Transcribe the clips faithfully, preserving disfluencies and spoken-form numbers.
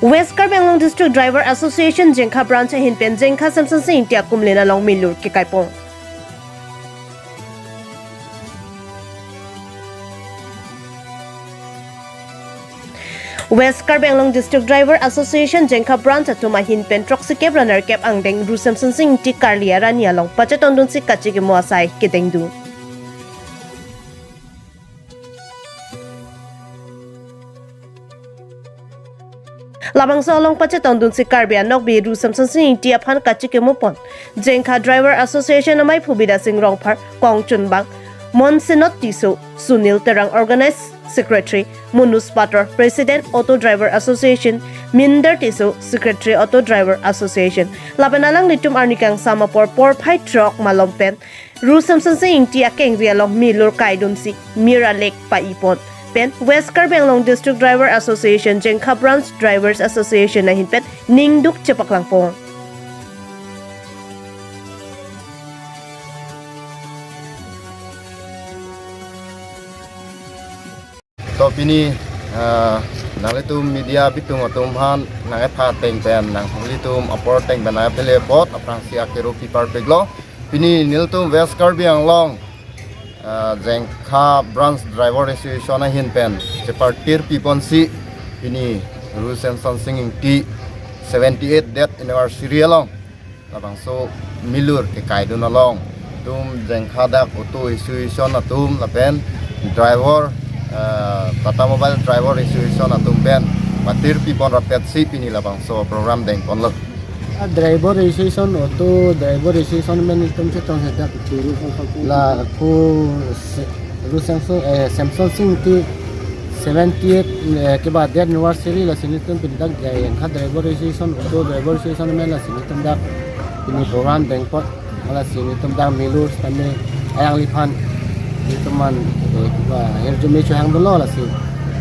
West Karbi Anglong District Driver Association Jengkha Branch ahin pen Jengkha Semsonsing Ingti akumlin along milur kekaipon. West Karbi Anglong District Driver Association Jengkha Branch atum ahin pen throksi kep ra nerkep angdeng Ru Semsonsing Ingti karli arani along pachetongdunsi kachikimo asai kedengdun. Labangso along pachetongdunsi Karbi anokbi Ru Semsonsing Ingti aphan kachikimopon Jengkha Driver Association amaiphu Bidasing Rongphar, kongchunbang Monsenot Tisso, Sunil Terang, Organized Secretary, Munus Pator, President, Auto Driver Association, Minder Tisso, Secretary, Auto Driver Association, lapen alanglitum arni kangsam apor porphai throk malom pen Ru Semsonsing Ingti akengri along milur kaidunsi mir alek paipon pen West Karbi Anglong District Driver Association Jengkha Branch Drivers Association ahin pen ningduk chepaklangpon. To pini, ah, nanglitum media bitung atum aphan nang-epha ateng pen, nanglitum apor ateng pen nang-ephele apot aphrangsi akero piparpiklo. Pini nelitum West Karbi Anglong, ah, Jengkha Branch Driver Association ahin pen chepartir piponsi pini Ru Semsonsing Ingti seventy-eight death anniversary along labangso milur kekaidun along, itum Jengkha dak Auto Association atum lapen driver, eh, Tata Mobile Driver Association atum pen patir pipon rapetsi pini labangso program dengponlo. Ah, Driver Association, Auto Driver Association pen itum chetong hedak turu kong kong. La ko se- Ru Semson, eh, Semsonsing Ingti seventy-eight, eh, keba death anniversary, lasi nelitum pini dak Jengkha Driver Association, Auto Driver Association pen lasi nelitum dak pini program dengpon, lasi nelitum dak milur tame alangliphan nelitum man, eh, keba ahirjume chohangdunlo lasi.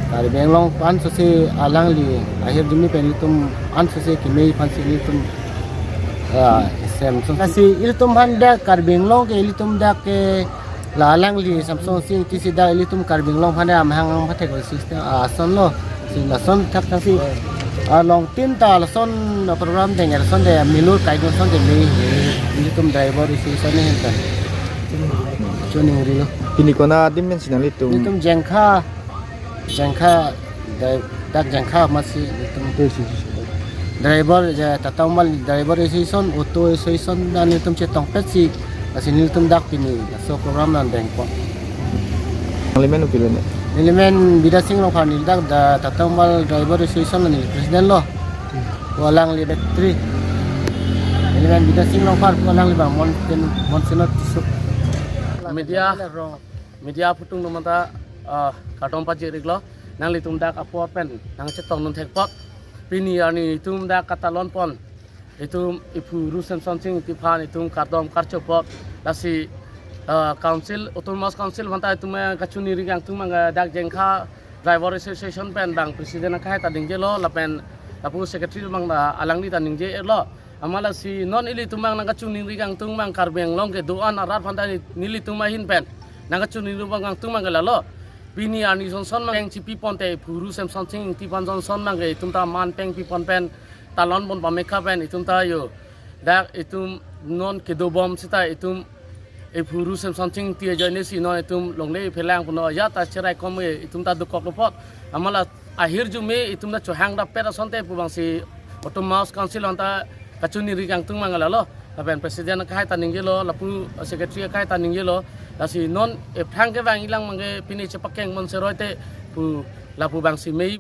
Karbi Anglong aphan sose alangli ahirjume pen nelitum an sose keme aphansi nelitum, ah, Semson. Lasi ilitum aphan dak Karbi Anglong ke ilitum dak ke la alangli Semsonsing Ingti si dak ilitum Karbi Anglong aphan amahang pathek system, ah, asonlo. Si lason thakthak si, ah, along tin ta lason program deng er ason de milur kaidun ason de me ilitum driver isi ason ne henta. Chuning rilo. Pini kona adim pen si nanglitum? Ilitum Jengkha, Jengkha, dai- dak Jengkha amatsi ilitum. Driver, ja, Tata Mobile Driver Association, Auto Association, dan nelitum chetongpetsi, lasi nelitum dak pini laso program nang dengpon. Nangli men kopilo ne? Neli men Bidasing Rongphar, neli dak da Tata Mobile Driver Association neli president lo. Ko alangli battery. Neli men Bidasing Rongphar, ko alangli bang Mon-, Monsenot Tisso. Media, media aphuthung atum ta, ah, kardom pajiriklo. Nanglitum dak apor pen nangchetongdun thekpot. Pini arni itum dak katalonpon itum iphu Ru Semsonsing Ingti aphan itum kardom karchopot. Lasi, eh, council, Autonomous Council aphanta itum, eh, kachiningri kangtung abang, eh, dak Jengkha Driver Association pen bang president akehai ta ningjelo lapen lapu secretary abang ta alangli ta ningjelo. Amat lasi non ilitum abang nangkachiningri kangtung abang Karbi Anglong kedo-an arat aphanta nelitum ahin pen nangkachiningri abang kangtung abang ke lalo. Pini arni sonson abang peng chipiponte iphu Ru Semsonsing Ingti aphan sonson abang ke itum ta man peng pipon pen talonpon pamekha pen itum ta yo. Dak itum non kedobom seta itum iphu Ru Semsonsing Ingti ajoine si non itum longle phelang puno ya ta cherai kom e itum ta dokok lopot. Amat la ahirjume itum ta chohang rapet asonte pu abangsi Autonomous Council aphanta kachiningri kangtung abang lalo. Lapen president akehai ta ningjelo, lapu secretary akehai ta ningjelo. Lasi non ephrang ke abang ilang abang ke pini chepakeng mon seroi te pu lapu abangsi mei.